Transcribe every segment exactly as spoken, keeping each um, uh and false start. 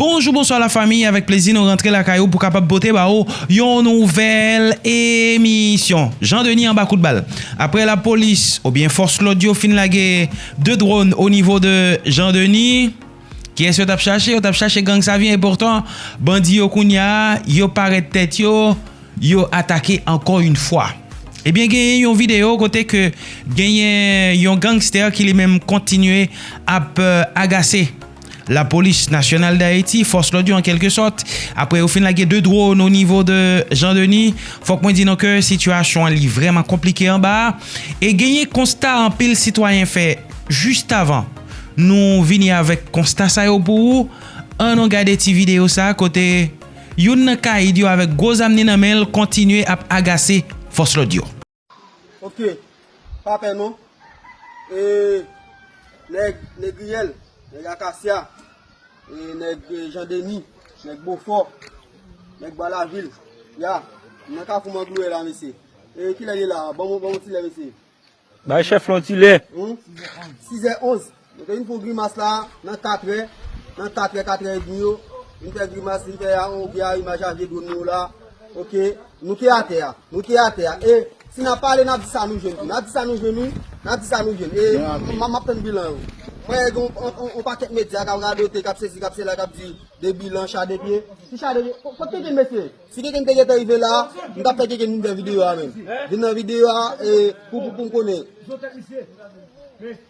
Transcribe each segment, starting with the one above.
Bonjou, bonswa lafanmi, avèk plezi nou rantre lakay ou pou kapab pote ba ou yon nouvèl emisyon. Jan Deni anba kout bal. Aprè lapolis oubyen fòs lòd yo fin lage de dwòn o nivo de Jan Deni, kiyès yo t ap chache? Yo t ap chache gang Savyen, epoutan bandi yo kounye a, yo parèt tèt yo, yo atake ankò yon fwa. Ebyen, genyen yon videyo kote ke genyen yon gangstè ki li menm kontinye ap, euh, agase Lapolis Nasyonal d Ayiti, fòs lòd yo an kèlke sòt. Aprè yo fin lage de dwòn o nivo de Jan Deni, fòk mwen di nou ke sitiyasyon an li vrèman konplike anba a. E genyen konsta anpil sitwayen fè jis avan nou vini avèk konsta sa yo pou ou. Ann nou gade ti videyo sa a kote youn nan kayid yo avèk gwo zam ni nan men l kontinye ap agase fòs lòd yo. Ok, pa pè non. E, nèg Negriyèl, nèg Akasya, e, nèg, e, Jan Deni, nèg Bofò, nèg Bwa Lavil. Ya, m nan Kafou Manglouye la, mesye. E, kilè li la? Ban m, ban m ti lè, mesye. Bay chèf lan ti lè. Hmm? Sizè onz. Nou te vin fè yon grimas la, nan katrè, nan katrè, katrè edmi yo. Vin fè grimas, vin fè a, on vye a imaj a vye dwòn nou la. Ok, nou te atè a, nou te atè a. E si n ap pale, n ap di sa nou jwenn tou. N ap di sa nou jwenn wi, n ap di sa nou jwenn. E m, m ap tann bilan yo. Mwen gen on, on, on, on pakèt medya k ap radote, k ap sesi, k ap sela, k ap di de bilan, cha de pye. Ki cha de pye? Ko-, kote gen mesye? Si kenkenn te gentan rive la, m t ap fè kenkenn vin fè videyo a menm. Vin nan videyo a, e, pou, pou, pou m konnen.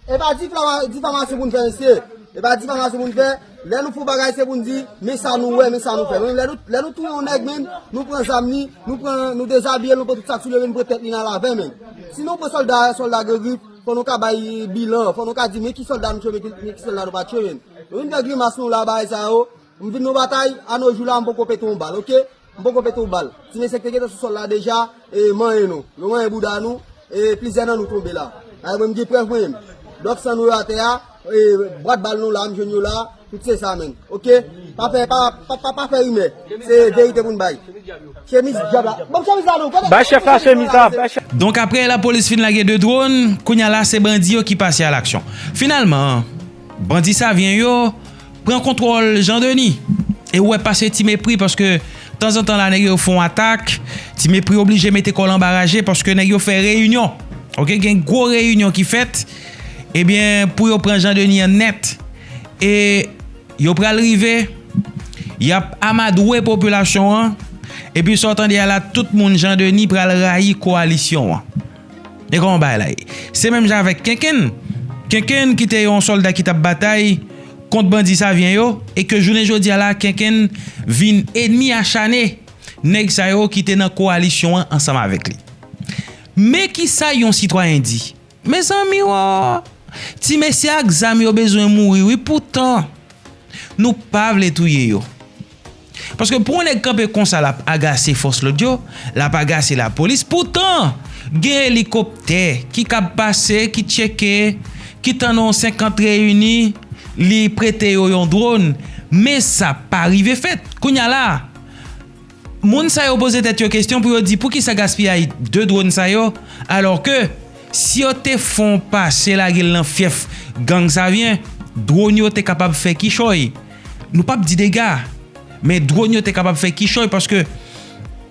E pa difama-, difamasyon pou n fè, mesye. E pa difamasyon pou n fè. Lè nou fè yon bagay, se pou n di, men sa nou wè, men sa nou fè. Men lè nou, lè nou touye yon nèg, menm, nou pran zam li, nou pran, nou dezabiye l, nou pran tout sa k sou li, men nou pran tèt li nan lavè, menm. Si nou pran sòlda, sòlda Gran Grif, fò nou ka bay bilan, fò nou ka di, men ki sòlda nou tiye, men ki, men ki sòlda nou pa tiye, menm. Nou vin fè grimas nou la, bagay sa yo. M vin nan batay, a no jou la, m poko pete yon bal, ok? M poko pete yon bal. Ti mesye k te gentan sou sòl la deja, e, manyen nou. Yo manyen bouda nou, e, plizyè nan nou tonbe la. Ay, mwen, m gen prèv mwen menm. Dòk san nou yo atè a, e, bwat bal nou la, m jwenn yo la, tout se sa menm. Ok? Pa fè, pa, pa, pa, pa fè rimè. Se verite pou n bay. Chemiz dyab la. Bon, chemiz la non, kote? Bay chèf la chemiz la, bay chèf. Donk, aprè lapolis fin lage de dwòn, kounye a la, se bandi yo ki pase a laksyon. Finalman, bandi Savyen yo pran kontwòl Jan Deni. E ou wè pase Ti Mepri, paske tanzantan la, nèg yo fè yon atak, Ti Mepri oblije mete kò l anba raje, paske nèg yo fè reyinyon. Ok, gen gwo reyinyon ki fèt, ebyen, pou yo pran Jan Deni an nèt. E yo pral rive, y ap amadwe popilasyon an, epi sa w tande a la, tout moun Jan Deni pral rayi kowalisyon an. E kòman bagay la ye? Se menm jan avèk Kenkenn. Kenkenn ki te yon sòlda ki t ap batay kont bandi Savyen yo, e ke jounen jodi a la, Kenkenn vin enmi achane nèg sa yo ki te nan kowalisyon an ansanm avèk li. Men kisa yon sitwayen di? Mezanmi, wa! Ti mesye ak zam yo bezwen mouri, wi, poutan, nou pa vle touye yo. Paske pou yon nèg kanpe konsa, l ap agase fòs lòd yo, l ap agase lapolis. Poutan, gen elikoptè ki kab pase, ki tcheke, ki tann yon senkant reyini, li prete yo yon dwòn. Men sa pa rive fèt. Kounye a la, moun sa yo poze tèt yo kesyon pou yo di poukisa gaspiyay de dwòn sa yo, alò ke si yo te fè yon pase lage l nan fyèf gang Savyen, dwòn yo te kapab fè kichòy. Nou p ap di dega, men dwòn yo te kapab fè kichòy, paske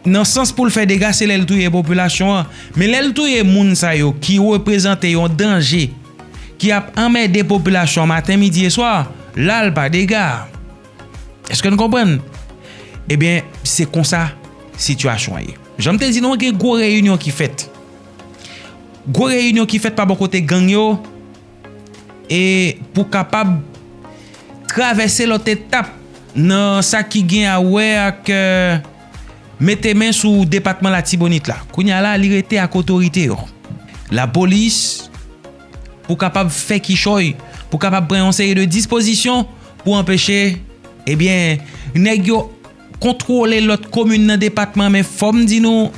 nan sans pou l fè dega, se lè l touye popilasyon an. Men lè l touye moun sa yo ki reprezante yon danje, ki ap anmède popilasyon an maten, midi e swa, la l pa dega. Èske n konprann? Ebyen, se konsa sitiyasyon an ye. Jan m te di nou an, gen gwo reyinyon ki fèt. Gwo reyinyon ki fèt pa bò kote gang yo, e pou kapab travèse lòt etap nan sa ki gen a wè ak, euh, mete men sou depatman Latibonit la. Kounye a la, li rete ak otorite yo. Lapolis, pou kapab fè kichòy, pou kapab pran yon seri de dispozisyon pou anpeche, ebyen, nèg yo kontwole lòt komin nan depatman. Men fò m di nou,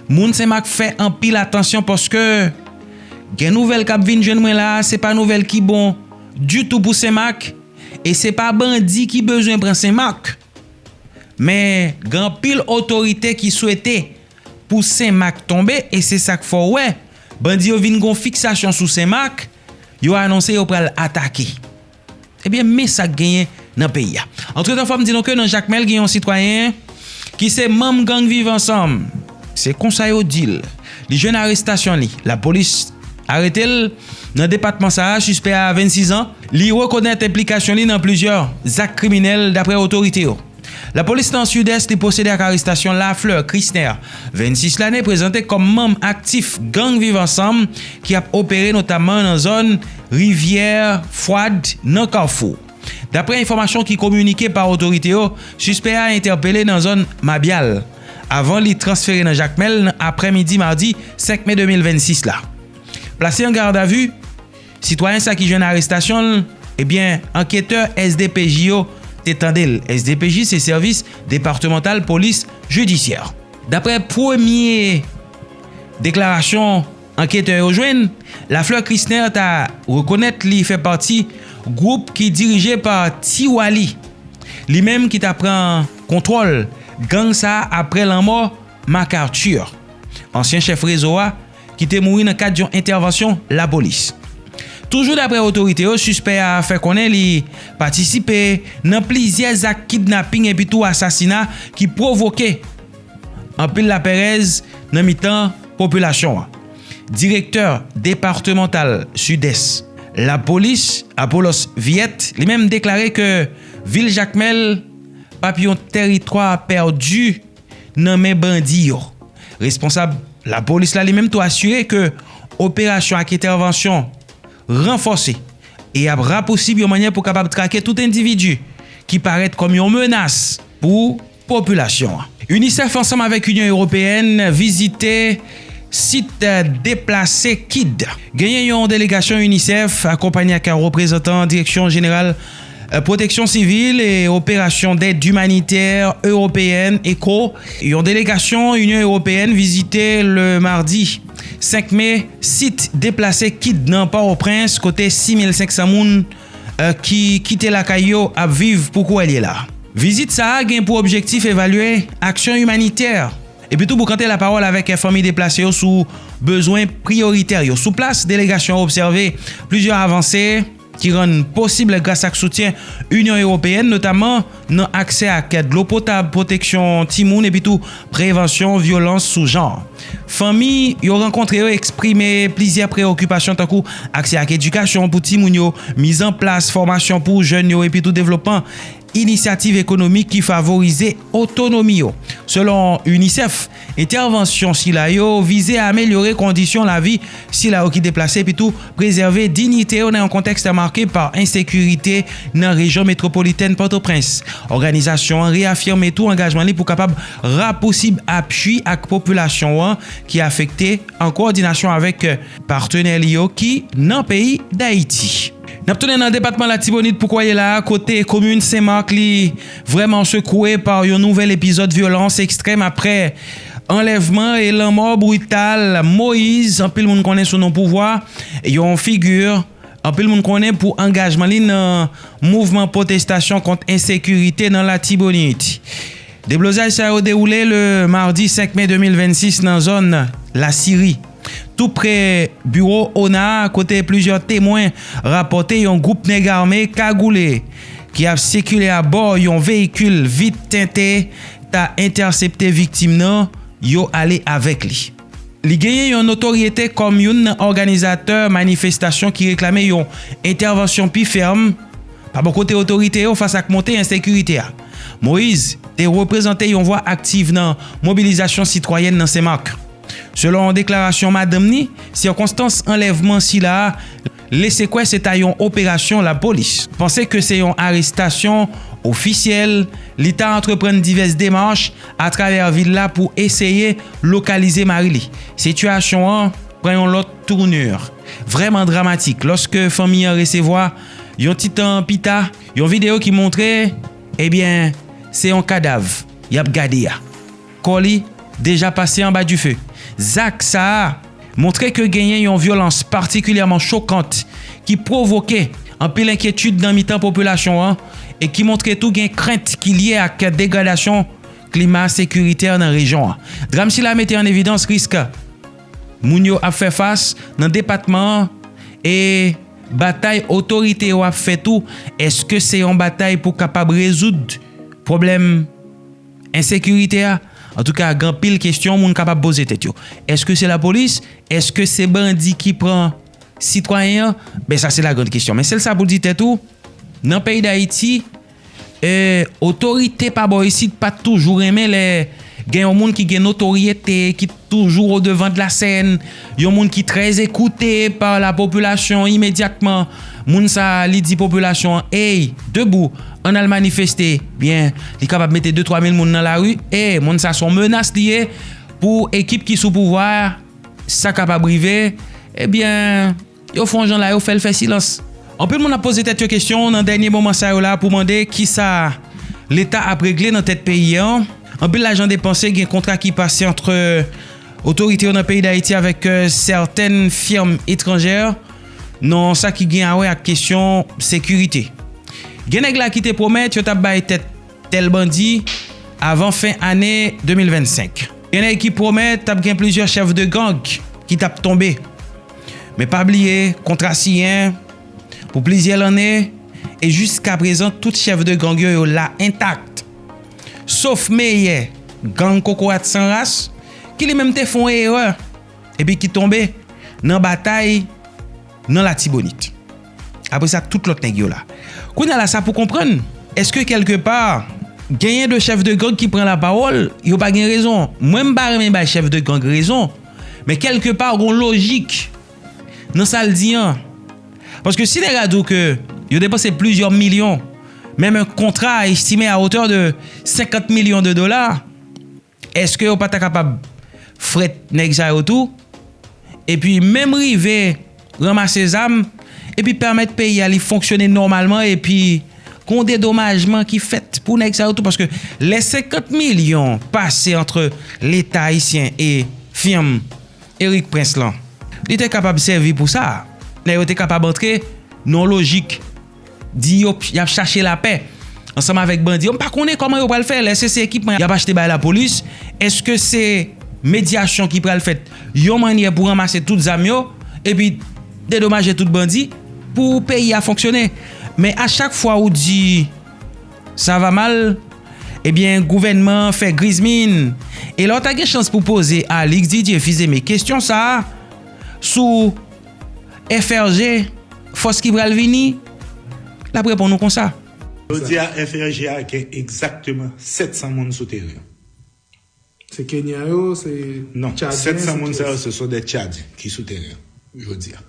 moun Senmak, fè anpil atansyon, paske gen nouvèl k ap vin jwenn mwen la, se pa nouvèl ki bon ditou pou Senmak, e se pa bandi ki bezwen pran Senmak. Men gen anpil otorite ki swete pou Senmak tonbe, e se sa k fè w wè bandi yo vin gon fiksasyon sou Senmak, yo anonse yo pral atake. Ebyen, men sa k genyen nan peyi a. Antretan, fò m di nou ke nan Jakmèl, gen yon sitwayen ki se manm gang Viv Ansanm. Se konsa yo di l. Li jwenn arestasyon li. Lapolis arete l nan depatman sa a, sispè a vennsis an. Li rekonèt enplikasyon li nan plizyè zak kriminèl, daprè otorite yo. Lapolis nan Sidès, li pwosede ak arestasyon Lafleur Chrisner, vennsis lane, prezante kòm manm aktif gang Viv Ansanm ki ap opere notamman nan zòn Rivyè Fwad nan Kafou. Daprè enfòmasyon ki kominike pa otorite yo, sispè a entèpele nan zòn Mabyal, avan li transfere nan Jakmèl nan aprèmidi madi senk me de mil vennsis la. Plase an gadavi, sitwayen sa ki jwenn arestasyon l, ebyen, anketè S D P J yo te tande l. S D P J se Sèvis Depatmantal Polis Jidisyè. Daprè premye deklarasyon anketè yo jwenn, Lafleur Chrisner ta rekonèt li fè pati gwoup ki dirije pa Ti Wali, li menm ki ta pran kontwòl gang sa a aprè lanmò Marc Arthur, ansyen chèf rezo a, ki te mouri nan kad yon entèvansyon lapolis. Toujou daprè otorite yo, sispè a fè konnen li patisipe nan plizyè zak kidnaping epi tou asasina ki pwovoke anpil lapèrèz nan mitan popilasyon an. Direktè depatmantal Sidès Lapolis, Apollos Viet, li menm deklare ke vil Jakmèl p ap yon tèritwa pèdi nan men bandi yo. Responsab lapolis la li menm tou asire ke operasyon ak entèvansyon ranfòse e ap rapousib yon mannyè pou kapab trake tout endividi ki parèt kòm yon menas pou popilasyon an. UNICEF ansanm avèk Inyon Ewopeyèn vizite sit deplase Kid. Genyen yon delegasyon UNICEF akonpanye ak reprezantan Direksyon Jeneral Pwoteksyon Sivil e Operasyon Dèd Imanitè Ewopeyèn, ECHO. Yon delegasyon Inyon Ewopeyèn vizite le mardi senk me sit deplase Kid nan Pòtoprens, kote sis mil senk san moun ki kite lakay yo ap viv pou kounye a. Vizit sa a gen pou objektif evalye aksyon imanitè epi tou boukante lapawòl avèk fanmi deplase yo sou bezwen priyoritè yo. Sou plas, delegasyon an obsève plizyè avanse ki rann posib gras ak soutyen Inyon Ewopeyèn, notamman nan aksè ak dlo potab, pwoteksyon timoun epi tou prevansyon vyolans sou jan. Fanmi yo rankontre yo eksprime plizyè preyokipasyon tankou aksè ak edikasyon pou timoun yo, mizanplas fòmasyon pou jèn yo epi tou devlopman inisyativ ekonomik ki favorize otonomi yo. Selon UNICEF, entèvansyon sila yo vize amelyore kondisyon lavi sila yo ki deplase epi tou prezève diyite yo nan yon kontèks make pa ensekirite nan rejyon metwopolitèn Pòtoprens. Òganizasyon an reyafime tou angajman li pou kapab rapousib apui ak popilasyon an ki afekte an kowòdinasyon avèk patnè li yo ki nan peyi Dayiti. N ap tounen nan depatman Latibonit pou kounye a la, kote komin Senmak li vrèman sekwe pa yon nouvèl epizòd vyolans ekstrèm aprè anlèvman e lanmò brital Moïse, anpil moun konnen sou non Pouvwa, yon figi anpil moun konnen pou angajman li nan mouvman pwotestasyon kont ensekirite nan Latibonit. Deblozay sa yo dewoule le mardi senk me de mil vennsis nan zòn Lasiri, tou pre biwo ona, kote plizyè temwen rapòte yon gwoup nèg ame kagoule ki ap sikile abò yon veyikil vit tente ta entèsepte viktim nan, yo ale avèk li. Li genyen yon notoryete kòm youn nan òganizatè manifestasyon ki reklame yon entèvansyon pi fèm pa bò kote otorite yo fas ak monte ensekirite a. Moïse te reprezante yon vwa aktiv nan mobilizasyon sitwayèn nan Senmak. Selon deklarasyon madanm ni, sikonstans anlèvman sila a lese kwè se ta yon operasyon lapolis. Panse ke se yon arestasyon ofisyèl, li ta antreprann divès demach atravè vil la pou eseye lokalize mari li. Sitiyasyon an pran yon lòt tounè vrèman dramatik lòske fanmi an resevwa, yon ti tan pita, yon videyo ki montre, ebyen, se yon kadav y ap gade a. Kò li deja pase anba dife. Zak sa a montre ke genyen yon vyolans patikilyèman chokant ki pwovoke anpil enkyetid nan mitan popilasyon an e ki montre tou gen krent ki lye ak degradasyon klima sekiritè nan rejyon an. Dram sila mete an evidans risk moun yo ap fè fas nan depatman an e Batay otorite yo ap fè tou, èske se yon batay pou kapab rezoud pwoblèm ensekirite a? Antouka, gen anpil kesyon moun kapab poze tèt yo. Èske se lapolis? Èske se bandi ki pran sitwayen an? Ben, sa se la grande question. Men sèl sa pou di tèt ou, nan peyi Dayiti, e, otorite pa bò isit pa t toujou renmen lè gen yon moun ki gen notoryete, ki toujou o devan de la sèn, yon moun ki trè ekoute pa la popilasyon imedyatman. Moun sa a, li di popilasyon an, ey, debou, ann al manifeste. Byen, li kapab mete de twa mil moun nan lari. E, moun sa se yon menas li ye pou ekip ki sou pouvwa a, sa kapab rive. Ebyen, yo fè yon jan la, yo fè l fè silans. Anpil moun ap poze tèt yo kesyon nan dènye moman sa yo la pou mande kisa Leta ap regle nan tèt peyi an. Anpil lajan depanse, gen kontra ki pase ant otorite yo nan peyi Dayiti avèk, e, sètèn fèm etranjè nan sa ki gen a wè ak kesyon sekirite. Gen nèg la ki te pwomèt yo t ap bay tèt tèl bandi avan fen ane de mil vennsenk. Gen nèg ki pwomèt t ap gen plizyè chèf de gang ki t ap tonbe. Men pa bliye, kontra siyen pou plizyè lannen, e jiska prezan, tout chèf de gang yo, yo la entak. Sof Meyè, gang Kokorat San Ras, ki li menm te fè yon erè, epi ki tonbe nan batay nan Latibonit. Apre sa, tout lòt nèg yo la. Kounye a la, sa pou konprann, èske kèlkepa, genyen de chèf de gang ki pran lapawòl, yo pa gen rezon? Mwen, m pa renmen bay chèf de gang rezon, men kèlkepa, gon lojik nan sa l di an. Paske si nèg la di w ke yo depanse plizyè milyon, menm yon kontra estime à hauteur de senkant milyon de dola, èske yo pa ta kapab frèt nèg sa yo tou? Epi menm rive ranmase zam, epi pèmèt peyi a li fonksyone nòmalman, epi gon dedomajman ki fèt pou nèg sa yo tou, paske lè senkant milyon pase ant Leta ayisyen e fèm Erik Prince lan, li te kapab sèvi pou sa. Nèg yo te kapab antre nan yon lojik, di yo y ap chache lapè ansanm avèk bandi yo. M pa konnen kòman yo pral fè, lè se, se ekipman y ap achte bay lapolis, èske se medyasyon ki pral fèt yon mannyè pou ranmase tout zam yo, epi dedomaje tout bandi pou peyi a fonksyone? Men a chak fwa ou di sa va mal, ebyen, gouvènman an fè griz min. E lè w ta gen chans pou poze Alix Didier Fils-Aimé kesyon sa a sou F R G, fòs ki pral vini, l ap reponn ou konsa. Jodi a, F R G a gen egzakteman sèt san moun sou teren. Se Kenyan yo, se Tchadyen, se kiyès? Non, sèt san moun sa yo, se sont des Tchadiens ki sou teren an jodi a.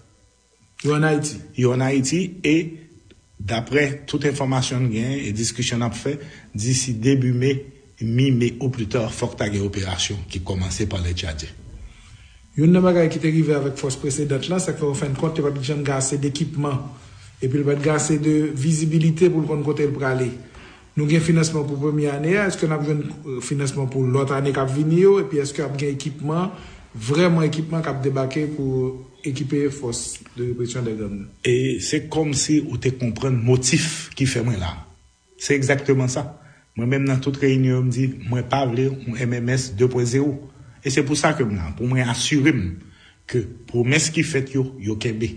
Yo ann Ayiti? Yo ann Ayiti, e daprè tout enfòmasyon n genyen e diskisyon n ap fè, disi debi me, mi me au plus tard, fòk ta gen operasyon ki kòmanse pa lè Tchadyen. Youn nan bagay ki te rive avèk fòs presedant lan, sa k fè, an fen de kont, yo pa t janm gen ase dekipman, epi l pa t gen ase de vizibilite pou l konn kote l prale. Nou gen finansman pou premye ane a, èske n ap jwenn, euh, finansman pou lòt ane k ap vini yo, epi èske ap gen ekipman, vrèman ekipman k ap debake pou ekipe fòs de represyon dè gang nan? E se kòmsi ou te konprann motif ki fè mwen la. Se egzakteman sa. Mwen menm nan tout reyinyon yo m di, mwen pa vle yon M M S de pwen zewo. E se pou sa ke m la, pou mwen asire m ke pwomès ki fèt yo, yo kenbe.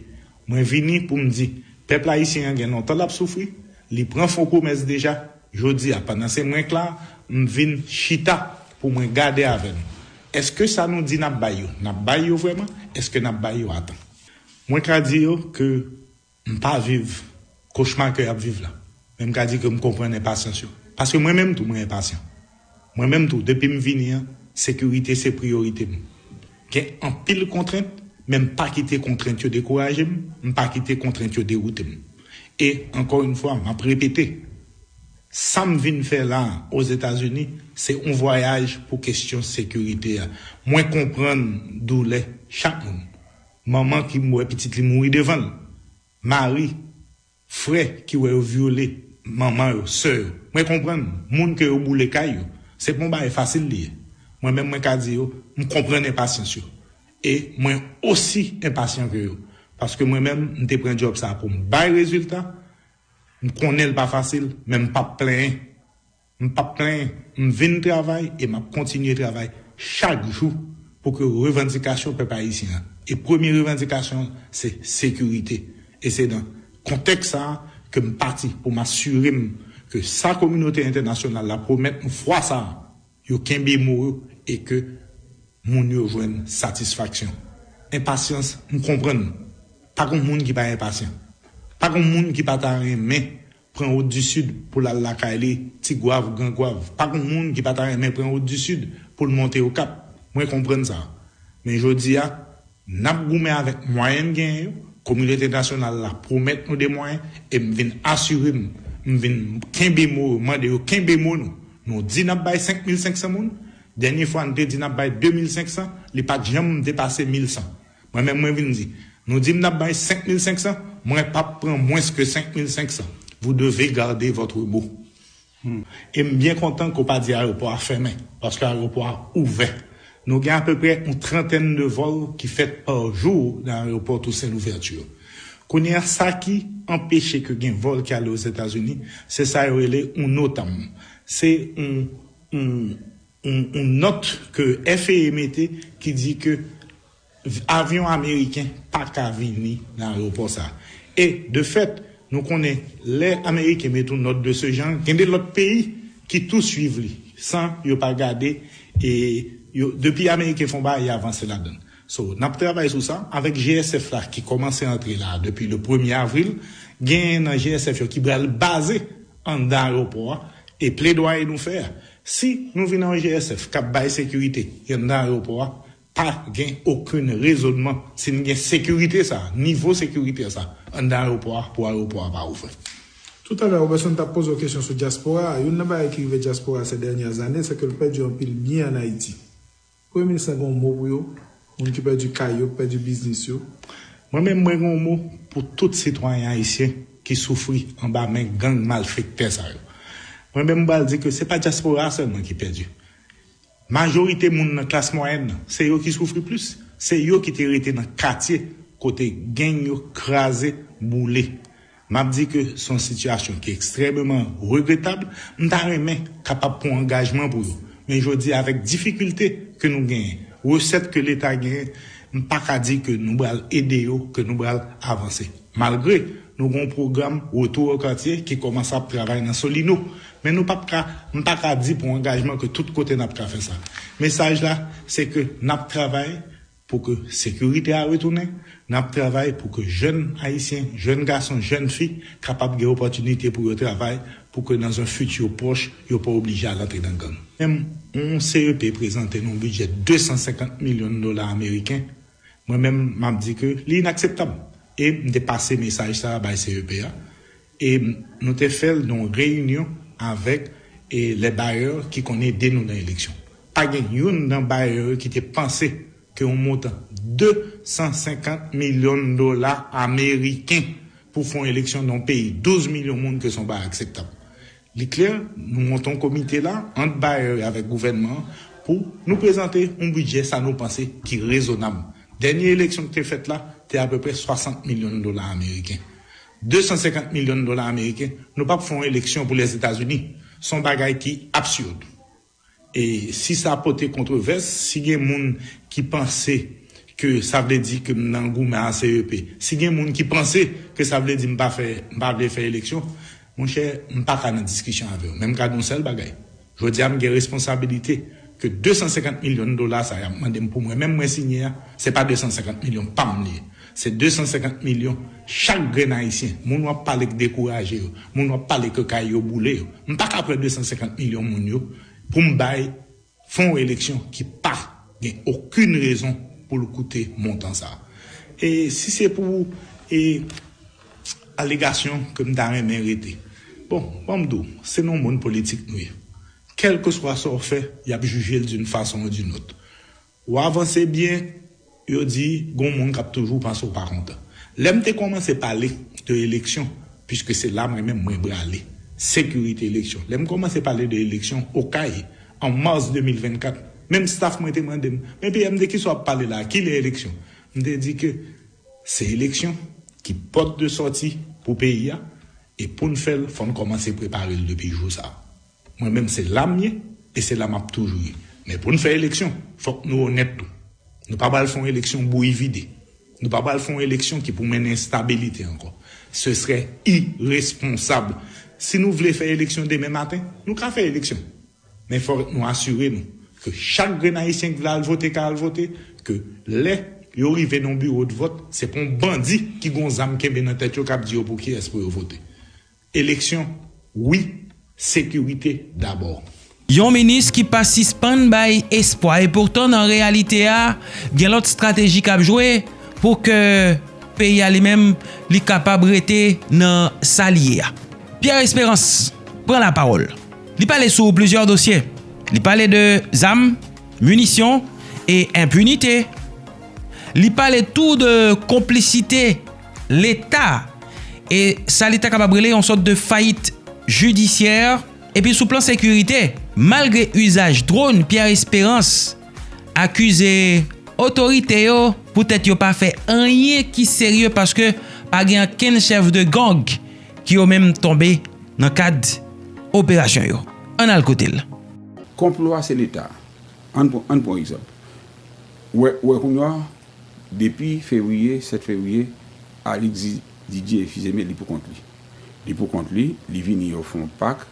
Mwen vini pou m di, pèp ayisyen an gen lontan l ap soufri, li pran fon pwomès deja, jodi a, pandan se mwen k la, m vin chita pou mwen gade avè nou. Èske sa nou di n ap bay yo, n ap bay yo vrèman? Èske n ap bay yo a tan? Mwen ka di yo ke m pa viv kochma ke y ap viv la. Men m ka di ke m konprann enpasyans yo. Paske mwen menm tou, mwen enpasyan. Mwen menm tou, depi m vini an, sekirite se priyorite m. Gen anpil kontrent, men m pa kite kontrent yo dekouraje m, m pa kite kontrent yo dewoute m. E, ankò yon fwa, m ap repete, sa m vin fè la a, Ozetazini, se yon vwayaj pou kesyon sekirite a. Mwen konprann doulè chak moun. Manman ki wè pitit li mouri devan l, mari, frè ki wè yo vyole manman yo, sè yo. Mwen konprann, moun ke yo boule kay yo, se pa yon bagay fasil li ye. Mwen menm, mwen ka di yo, m konprann enpasyans yo. E mwen osi enpasyan ke yo. Paske mwen menm, m te pran djòb sa a pou m bay rezilta. M konnen l pa fasil, men m p ap plenyen. M p ap plenyen. M vin travay e m ap kontinye travay chak jou pou ke revandikasyon pèp ayisyen an, e premye revandikasyon an, se sekirite. E se nan kontèks sa a ke m pati pou m asire m ke sa kominote entènasyonal la pwomèt nou fwa sa a, yo kenbe mo yo e ke moun yo jwenn satisfaksyon. Enpasyans, m konprann. Pa gen moun ki pa enpasyan. Pa gen moun ki pa ta renmen pran wout di sid pou l al lakay li, Ti Gwav, Gran Gwav. Pa gen moun ki pa ta renmen pran wout di sid pou l monte Okap. Mwen konprann sa. Men jodi a, n ap goumen avèk mwayen n genyen yo. Kominote entènasyonal la pwomèt nou de mwayen e m vin asire m, m vin kenbe mo yo, mande yo kenbe mo nou. Nou di n ap bay senk mil senk san moun. Dènye fwa n te di n ap bay de mil senk san, li pa t janm depase mil san. Mwen menm mwen vin di, nou di m n ap bay senk mil senk san, mwen p ap pran mwens ke senk mil senk san. Vous devez garder votre mot. E m byen kontan ke w pa di ayewopò a fèmen, paske ayewopò a ouvè. Nou gen apeprè yon trantèn de vòl ki fèt pa jou nan ayewopò Toussaint Louverture. Kounye a, sa ki anpeche ke gen vòl ki ale Ozetazini, se sa yo rele yon NOTAM. Se yon, yon, yon, yon nòt ke F A A mete ki di ke avyon ameriken pa ka vini nan ayewopò sa. E, de fèt, nou konnen lè Ameriken mete yon nòt de se jan, gen de lòt peyi ki tou swiv li, san yo pa gade, e yo, depi Ameriken fè yon bagay, y avanse ladan l. So, n ap travay sou sa, avèk G S F la ki kòmanse antre la depi le premye avril, genyen nan G S F yo ki pral baze anndan ayewopò a, e pledwaye nou fè a. Si nou vin an G S F k ap bay sekirite anndan ayewopò a, pa gen okenn rezonman si n gen sekirite sa, nivo sekirite sa, anndan ayewopò a pou ayewopò a pa ouvè. Toutalè, Roberson t ap poze w kesyon sou dyaspora a. Youn nan bagay ki rive dyaspora a se dènyè zane, se ke l pèdi anpil byen ann Ayiti. Premye minis lan gen yon mo pou yo, moun ki pèdi kay yo, ki pèdi biznis yo. Mwen menm, mwen gen yon mo pou tout sitwayen ayisyen ki soufri anba men gang malfektè sa yo. Mwen menm, m pral di ke se pa dyaspora a sèlman ki pèdi. Majorite moun nan klas mwayèn nan, se yo ki soufri plis. Se yo ki te rete nan katye kote gang yo kraze, boule. M ap di ke se yon sitiyasyon ki ekstrèmeman regretab. M ta renmen kapab pran angajman pou yo. Men jodi a, avèk difikilte ke nou genyen, resèt ke Leta genyen, m pa ka di ke nou pral ede yo, ke nou pral avanse. Malgre nou gen yon pwogram Retour au Quartier ki kòmanse ap travay nan Solino. Men nou p ap ka, m pa ka di pran angajman ke tout kote n ap ka fè sa. Mesaj la, se ke n ap travay pou ke sekirite a retounen, n ap travay pou ke jèn ayisyen, jèn gason, jèn fi kapab gen opòtinite pou yo travay, pou ke dans un futur proche, yo pa oblije al antre nan gang. Menm yon C E P prezante nou yon bidjè de san senkant milyon dola ameriken, mwen menm, m ap di ke li inakseptab. E m te pase mesaj sa a bay C E P a. E nou te fè l nan yon reyinyon avèk e lè bayè ki konn ede nou nan eleksyon. Pa gen youn nan bayè yo ki te panse ke yon montan de san senkant milyon dola ameriken pou fè yon eleksyon nan yon peyi douz milyon moun ke se yon bagay akseptab. Li klè, nou monte yon komite la ant bayè yo avèk gouvènman an pou nou prezante yon bidjè sa nou panse ki rezonab. Dènye eleksyon ki te fèt la te apeprè swasant milyon dola ameriken. De san senkant milyon dola ameriken, nou p ap fè yon eleksyon pou Lèzetazini. Se yon bagay ki absid. E si sa pote kontwovès, si gen moun ki panse ke sa vle di ke m nan goumen a C E P, si gen moun ki panse ke sa vle di m pa fè, m pa vle fè eleksyon, monchè, m pa ka nan diskisyon avè w. Men m ka di yon sèl bagay. Jodi a, m gen responsabilite ke de san senkant milyon dola sa y ap mande m pou mwen menm mwen siyen an, se pa de san senkant milyon pa m li ye. Se de san senkant milyon chak grenn ayisyen. Moun w ap pale k dekouraje yo, moun w ap pale ke kay yo boule yo. M pa ka pran de san senkant milyon moun yo pou m bay fè yon eleksyon ki pa gen okenn rezon pou l koute montan sa. E si se pou e alegasyon ke m ta renmen rete. Bon, ban m di w, se nan yon monn politik nou ye. Kèlkeswa sa w fè, y ap jije l d'une façon ou d'une autre. Ou avanse byen, yo di gon moun k ap toujou panse w pa kontan. Lè m te kòmanse pale de eleksyon, piske se la mwen menm mwen prale, sekirite eleksyon. Lè m kòmanse pale de eleksyon Okay an mas de mil vennkat, menm staff mwen te mande m, men P M, de kisa w ap pale la a? Kilè eleksyon? M te di ke se eleksyon ki pòt de sòti pou peyi a, e pou n fè l, fò n kòmanse prepare l depi jou sa a. Mwen menm se la m ye, e se la m ap toujou ye. Men pou n fè eleksyon, fòk nou onèt tou. Nou pa pral fè yon eleksyon bouyi vide. Nou pa pral fè yon eleksyon ki pou mennen enstabilite ankò. Ce serait irresponsable. Si nou vle fè eleksyon demen maten, nou ka fè eleksyon. Men fòk nou asire nou ke chak grenn Ayisyen ki vle al vote ka al vote, ke lè yo rive nan yon biwo de vòt, se pa yon bandi ki gon zam kenbe nan tèt yo k ap di yo pou kiyès pou yo vote. Eleksyon, wi, sekirite dabò. Yon minis ki pa sispann bay espwa, epoutan nan reyalite a, gen lòt estrateji k ap jwe pou ke peyi a li menm li kapab rete nan sa li ye a. Pierre Espérance pran lapawòl. Li pale sou plizyè dosye. Li pale de zam, minisyon e enpinite. Li pale tou de konplisite Leta e sa li ta kapab rele yon sòt de fayit jidisyè. Epi sou plan sekirite, malgre izaj dwòn, Pierre Espérance akize otorite yo poutèt yo pa fè anyen ki serye paske pa gen okenn chèf de gang ki yo menm tonbe nan kad operasyon yo. Ann al koute l. Konplo a se Leta. Ann pran, ann pran egzanp. Ou wè, ou wè kounye a, depi fevriye, sèt fevriye, Alix Di- Didier Fils-Aimé li pou kont li. Li pou kont li, li vini yo fè yon pak,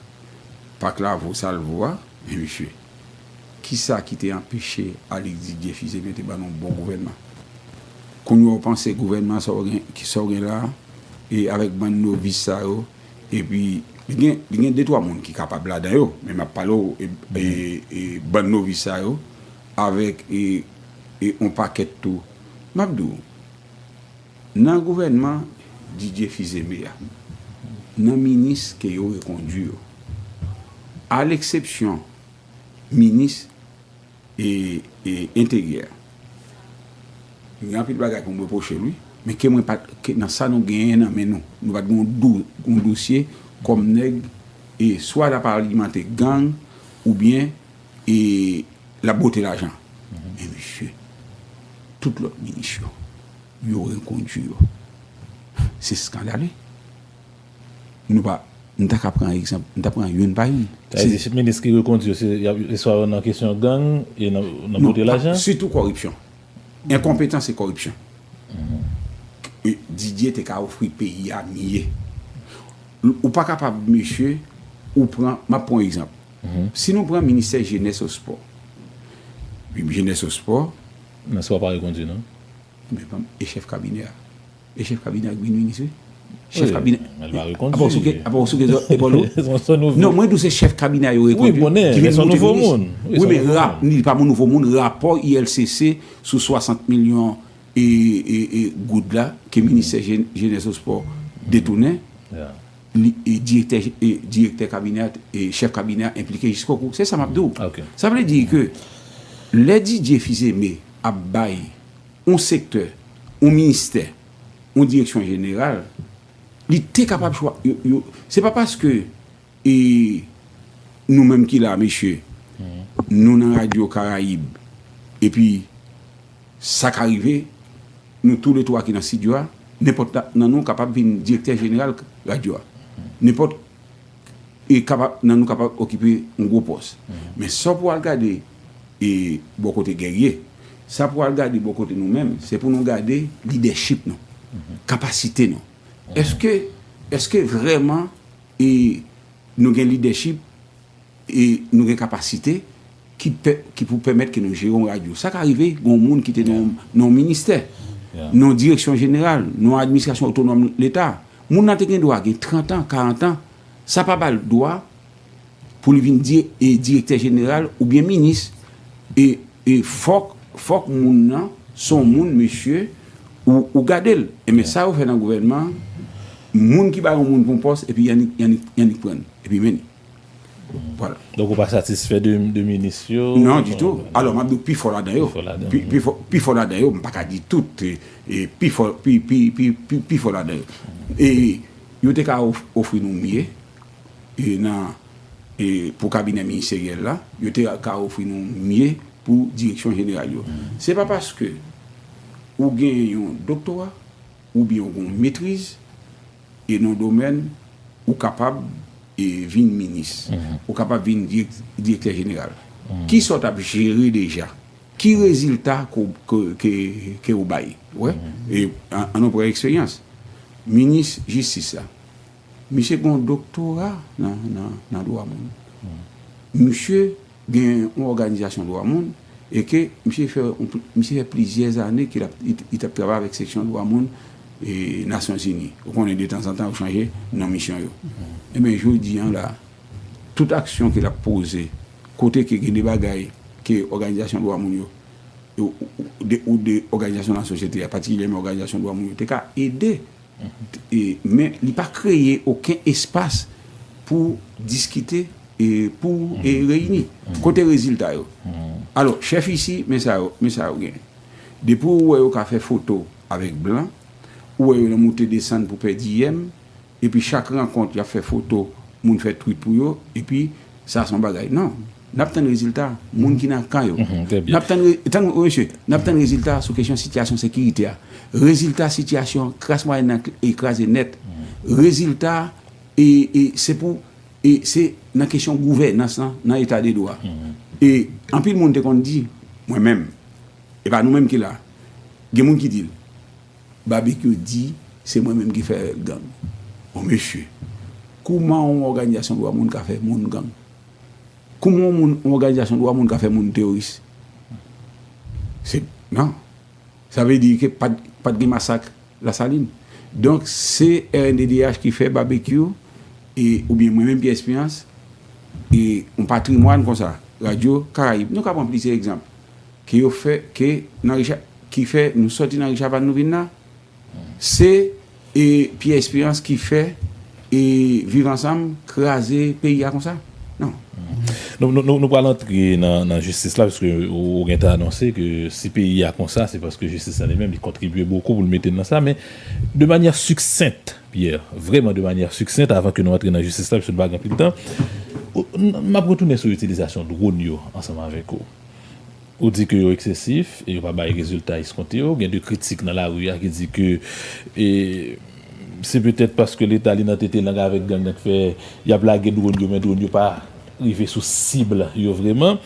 pak la vo sa l vo a, men mesye, kisa ki te anpeche Alix Didier Fils-Aimé te ban nou bon gouvènman? Kounye a w panse gouvènman sa w gen, ki sa w gen la, e avèk bann novis sa yo, epi li gen, li gen de twa moun ki kapab ladan yo, men m ap pale w, e, e, e bann novis sa yo, avèk, e, e on pakèt tou. M ap di w, nan gouvènman Didier Fils-Aimé a, nan minis ke yo rekondui yo, a leksepsyon minis e, e enteryè. Gen anpil bagay pou m repwoche l, wi. Men ke mwen pa t, ke nan sa nou genyen nan men nou. Nou pa t gen yon dou- yon dosye kòm nèg, e swa l ap alimante gang, oubyen, e l ap bwote lajan. Men mesye, tout lòt minis yo, yo rekondui yo. Se skandale. Nou pa, nou ta ka pran egzanp, nou ta pran youn pa youn. Sa vle di, minis ki rekondui yo, se, y ap, se swa yo nan kesyon gang e nan, nan bwote lajan? Sitou kòripsyon. Enkonpetans e kòripsyon. E Didier te ka ofri peyi a mye. Ou pa kapab, mesye, ou pran, m ap pran yon egzanp. Si nou pran ministè jenès e spò, jenès e spò, nan sa w pa rekondui, non? Men, e chèf kabinè a? E chèf kabinè a k vin minis, wi. Chèf kabinè. Apa w souke, apa w souke epòl ou? Non, mwen di w se chèf kabinè a yo rekondui ki vin moute minis. Wi, men li pa yon nouvo moun. Rapò I L C C sou swasant milyon e, e, e goud la ke ministè jenès e spò detounen, li, e direktè, e direktè kabinè a, e chèf kabinè a enplike jiskokou. Se sa m ap di w. Sa vle di ke lè Didier Fils-Aimé ap bay yon sektè, yon ministè, yon direksyon jeneral, li te kapab chwa, yo, yo, se pa paske, e, nou menm ki la, mesye, nou nan Radyo Karayib, epi sa ka rive, nou toulètwa ki nan estidyo a, nenpòt nan nou kapab vin direktè jeneral radyo a. Nenpòt e kapab, nan nou kapab okipe yon gwo pòs. Men sa w pou al gade, e, bò kote Guerrier, sa pou al gade bò kote nou menm, se pou nou gade lidèchip nou, kapasite nou. Èske, èske vrèman, e, nou gen lidèchip e nou gen kapasite ki pè- ki pou pèmèt ke nou jere yon radyo? Sa ka rive, gen yon moun ki te nan, nan yon ministè, nan yon direksyon jeneral, nan yon administrasyon otonòm Leta. Moun nan te gen dwa gen trant an, karant an. Sa pa ba l dwa pou li vin di- e direktè jeneral oubyen minis. E, e fòk, fòk moun nan se yon moun, mesye, ou, ou gade l. Enben, sa yo fè nan gouvènman, moun ki ba yon moun pou yon pòs, epi y annik, y annik, y annik pran l, epi mennen. Vwala. Donk, ou pa satisfè de, de minis yo? Non, ditou. Alò, m ap di w pi fò ladan yo. Pi fò ladan yo. Pi, pi fò, pi fò ladan yo, m pa ka di tout, e, e pi fò, pi, pi, pi, pi, pi fò ladan yo. E yo te ka of- ofri nou mye, e nan, e pou kabinè ministeryèl la, yo te ka ofri nou mye pou direksyon jeneral yo. Se pa paske ou gen yon doktora, oubyen ou gen yon metriz, e nan domèn, ou kapab, e, vin minis. Ou kapab vin dirèk- direktè jeneral. Kisa w t ap jere deja? Ki rezilta ke, ke, ke, ke ou bay? Wè? E an, an nou pran eksperyans. Minis jistis la, misye gen yon doktora nan, nan, nan dwa moun. Misye gen yon òganizasyon dwa moun e ke misye fè, yon pl- misye fè plizyè zane ke l ap, li, li t ap travay avèk seksyon dwa moun e Nasyonzini. Ou konnen detanzantan yo chanje non misyon yo. Ebyen, jodi an la, tout aksyon ke l ap poze, kote ke gen de bagay ke òganizasyon dwa moun yo, ou, ou de, ou de òganizasyon nan sosyete a, patikilyèman òganizasyon dwa moun yo, te ka ede. E, men li pa kreye okenn espas pou diskite e pou e reyini. Kote rezilta yo? Alò, chèf isi, men sa yo, men sa yo gen. Depi ou wè yo ka fè foto avèk blan, ou wè yo nan moute desann pou pèdi yèm, epi chak rankont y ap fè foto, moun fè tweet pou yo, epi sa se yon bagay. Non, n ap tann rezilta moun ki nan kan yo. N ap tann re- tann, wi, mesye, n ap tann rezilta sou kesyon sitiyasyon sekirite a. Rezilta sitiyasyon klas mwayèn nan e kraze nèt. Rezilta e, e se pou e se nan kesyon gouvènans lan nan eta de dwa. E anpil moun te konn di, mwen menm, e pa nou menm ki la, gen moun ki di l, Babekyou di se mwen menm ki fè gang. Bon, mesye, kouman yon òganizasyon dwa moun ka fè moun gang? Kouman yon moun, yon òganizasyon dwa moun ka fè moun teworis? Se, non. Sa vle di ke pa t, pa t gen masak Lasalin. Donk, se R N D D H ki fè Babekyou, e, oubyen mwen menm, Pierre Espérance, e yon patrimwàn konsa, Radyo Karayib. Nou ka pran plizyè egzanp. Ke yo fè, ke nan Richa-, ki fè nou sòti nan Richard Vann nou vin la, se e Pierre Espérance ki fè e Viv Ansanm kraze peyi a konsa? Non. Nou, nou, nou, nou pral antre nan, nan jistis la, piske ou, ou gentan anonse ke si peyi a konsa, se paske jistis la li menm, li kontribye bokou pou l mete n nan sa, men de manyè siksent, Pierre, vrèman de manyè siksent, avan ke nou antre nan jistis la, piske nou pa gen anpil tan, ou- n- m ap retounen sou itilizasyon dwòn yo ansanm avèk ou. Ou di ke yo eksesif e yo pa bay rezilta eskonte yo. Gen de kritik nan lari a ki di ke e, se petèt paske Leta li nan tete lang avèk gang nan ki fè y ap lage dwòn yo, men dwòn yo pa rive sou sib yo vrèman.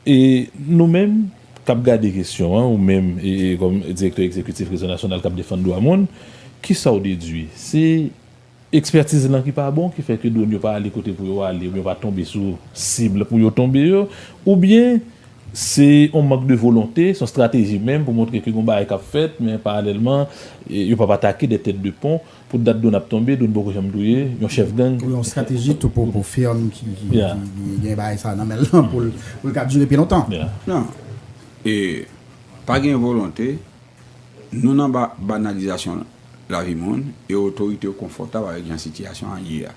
E nou menm k ap gade kesyon an, ou menm e, e, kòm direktè egzekitif Rezo Nasyonal k ap defann dwa moun, kisa w dedui? Se Ekspètiz lan ki pa bon, ki fè ke dwòn yo pa ale kote pou yo ale, oubyen yo pa tonbe sou sib pou yo tonbe yo, oubyen se yon mank de volonte, se yon estrateji menm pou montre ke gen yon bagay k ap fèt, men paralèlman, yo p ap atake de tèt de pon, pou dat dwòn ap tonbe, dwòn poko janm touye yon chèf gang. Wi, yon estrateji tou pou, pou firm ki, ki, ki, ki gen bagay sa nan men l lan pou l, pou l ka dire pi lontan. Non. E pa gen volonte, Nou nan ba, banalizasyon lavi moun e otorite yo konfòtab avèk jan sitiyasyon an ye a.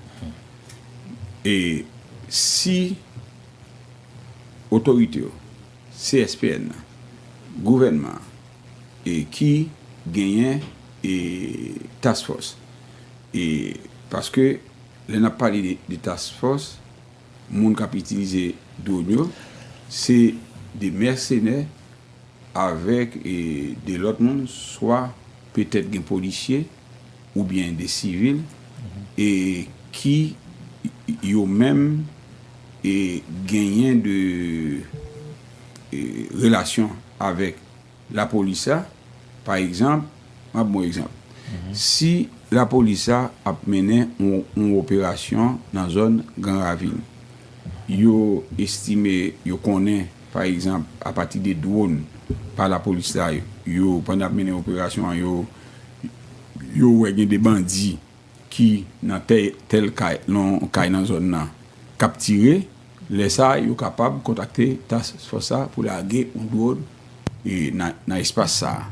E si otorite yo, C S P N nan, gouvènman an, e ki genyen e task force, e paske lè n ap pale de, de task force, moun k ap itilize dwòn yo, se de mèsenè avèk e de lòt moun, swa petèt gen polisye oubyen de sivil e ki yo menm e genyen de e relasyon avèk lapolis la. Pa egzanp, m ap ba w egzanp. Si lapolis la ap mennen yon, yon operasyon nan zòn Gran Ravin, yo estime, yo konnen, pa egzanp, apati de dwòn pa lapolis la, yo, pandan y ap mennen operasyon an, yo, yo wè gen de bandi ki nan tè, tèl kay, nan yon kay nan zòn nan, k ap tire, lè sa a, yo kapab kontakte task force sa pou lage yon dwòn e nan, nan espas sa a.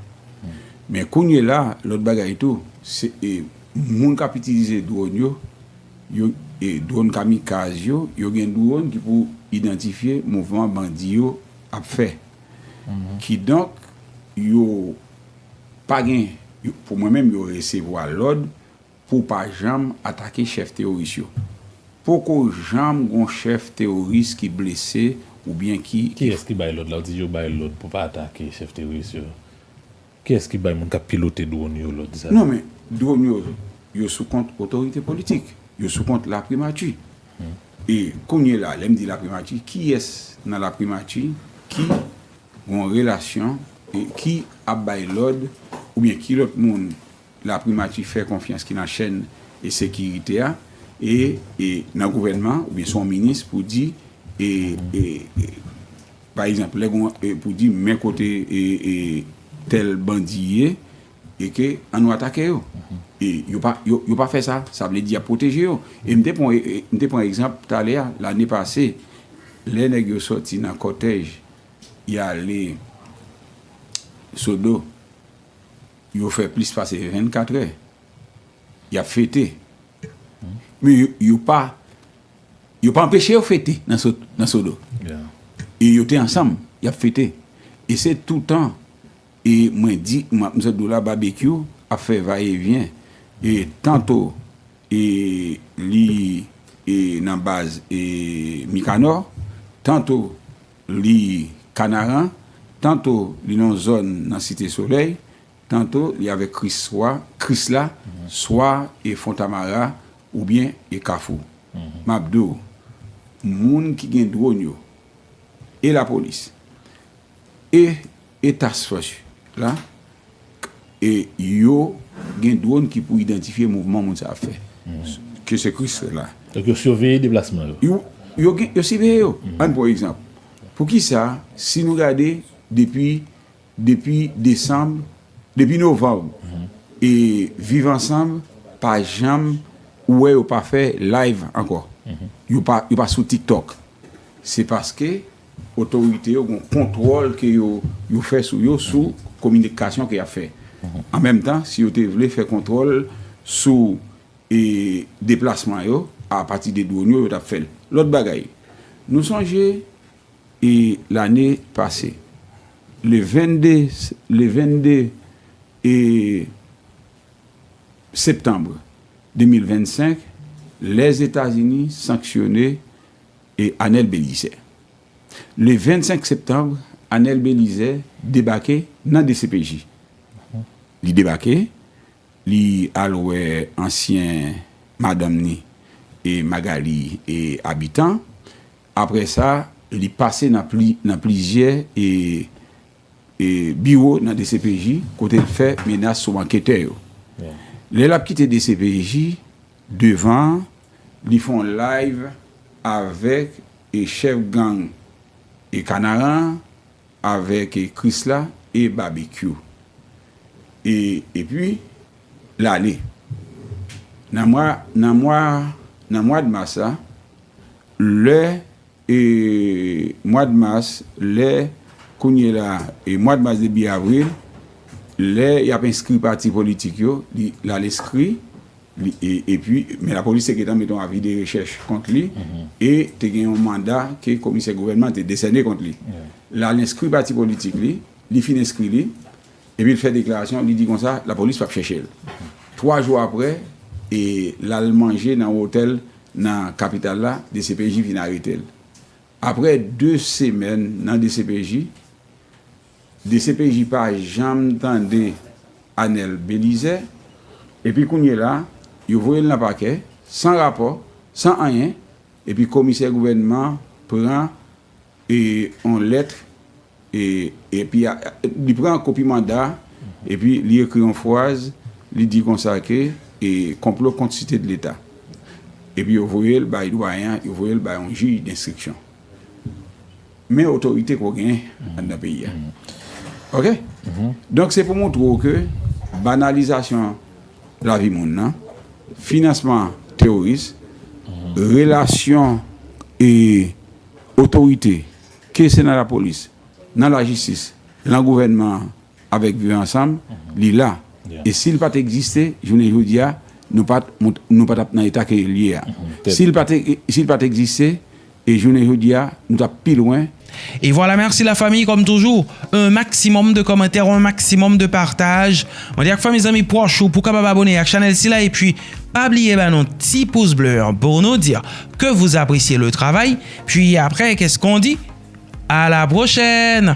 Men kounye la, lòt bagay tou, se e, moun k ap itilize dwòn yo, yo e, dwòn kamikaz yo, yo gen dwòn ki pou idantifye mouvman bandi yo ap fè. Kidonk, yo pa gen, yo, pou mwen menm, yo resevwa lòd pou pa janm atake chèf teworis yo. Poko janm gon chèf teworis ki blese oubyen ki. Kiyès ki bay lòd la? Ou di yo bay lòd pou pa atake chèf teworis yo. Kiyès ki bay moun k ap pilote dwòn yo lòd sa? Non, men dwòn yo, yo sou kont otorite politik. Yo sou kont laprimati. E kounye la, lè m di laprimati, kiyès nan laprimati ki yon relasyon e ki ap bay lòd oubyen ki lòt moun laprimati fè konfyans ki nan chèn e sekirite a e, e nan gouvènman oubyen se yon minis pou di e, e, e, pa egzanp lè gon e pou di men kote e, e tèl bandi ye e ke an nou atake yo e yo pa yo, yo pa fè sa sa vle di y ap pwoteje yo e m te pran e, e, m te pran egzanp talè a lane pase lè nèg yo sòti nan kòtèj y ale Sodo yo fè plis pase vennkatrè y ap fete men yo, yo pa yo pa anpeche yo fete nan so, nan Sodo e yo te ansanm y ap fete e se toutan e mwen di mwen m sot dou la babekyou ap fè vayevyen e tanto e li e nan baz e Mikanò tanto li Kanaran tanto li nan zòn nan Site Solèy tanto li avèk Kriswa Krisla swa e Fontamara oubyen e Kafou m ap di w moun ki gen dwòn yo e lapolis e e task force la e yo gen dwòn ki pou idantifye mouvman moun sa ap fè ke se Krisla Donk yo siveye deplasman yo. Yo, yo, gen, yo siveye yo. Ann pran egzanp. Poukisa, si nou gade depi depi desanm, depi novanm, e Viv Ansanm pa janm ou wè yo pa fè live ankò. Yo pa, yo pa sou TikTok. Se paske otorite yo gen kontwòl ke yo, yo fè sou yo sou kominikasyon ke y ap fè. An menm tan, si yo te vle fè kontwòl sou e deplasman yo apati de dwòn yo, yo t ap fè l. Lòt bagay, nou sonje e lane pase, le vennde, le vennde e septanm de mil vennsenk, Lèzetazini sanksyone e Anèl Belizè. Le vennsenk septanm, Anèl Belizè debake nan DCPJ. Li debake, li al wè ansyen madanm ni e Magali e Abitan. Apre sa, li pase nan pli, nan plizyè e, e biwo nan DCPJ kote l fè menas sou anketè yo. Lè l ap kite DCPJ, devan an, li fè yon live avèk e chèf gang e Kanaran an, avèk e Krisla e Babekyou. E epi l ale. Nan mwa nan mwa nan mwad mas la, lè e mwad mas, lè kounye la e mwad mas debi avril, lè y ap enskri pati politik yo, li l al enskri Li, e, epi, men lapolis te gentan mete yon avi de rechèch kont li e te gen yon manda ke komisè gouvènman te desène kont li. L al enskri pati politik li, li fin enskri li, epi l fè deklarasyon, li di konsa lapolis p ap chèche l. Twa jou apre, e l al manje nan yon otèl nan kapital la, DCPJ vin arete l. Apre de semèn nan DCPJ, DCPJ pa janm tande Anèl Belizè, epi kounye la, yo voye l nan pakè, san rapò, san anyen, epi komisè gouvènman an pran e yon lèt, e epi a, li pran kopi manda, epi li ekri yon fraz, li di konsa ke e konplo kont Site de Leta. Epi yo voye l bay dwayen an, yo voye l bay yon jij denstriksyon. Men otorite ke w genyen anndan peyi a. Oke? Donk, se pou montre w ke banalizasyon lavi moun nan, finansman teworis, relasyon e otorite, ke se nan lapolis, nan lajistis, nan gouvènman an, avèk Viv Ansanm, li la. E si l pa t egziste, jounen jodi a, nou pa t, nou pa t ap nan eta ke l ye a. Si l pa t, si l pa t egziste, e jounen jodi a, nou t ap pi lwen. Et voilà, merci la famille, comme toujours, un maximum de commentaires, un maximum de partage. Mwen di ak fanmi, zanmi, pwòch ou pou kapab abone ak chanèl sila, epi pa bliye ba nou ti pous ble an pou nou di ke vous appréciez le travail. Puis après, qu'est-ce qu'on dit? À la prochaine!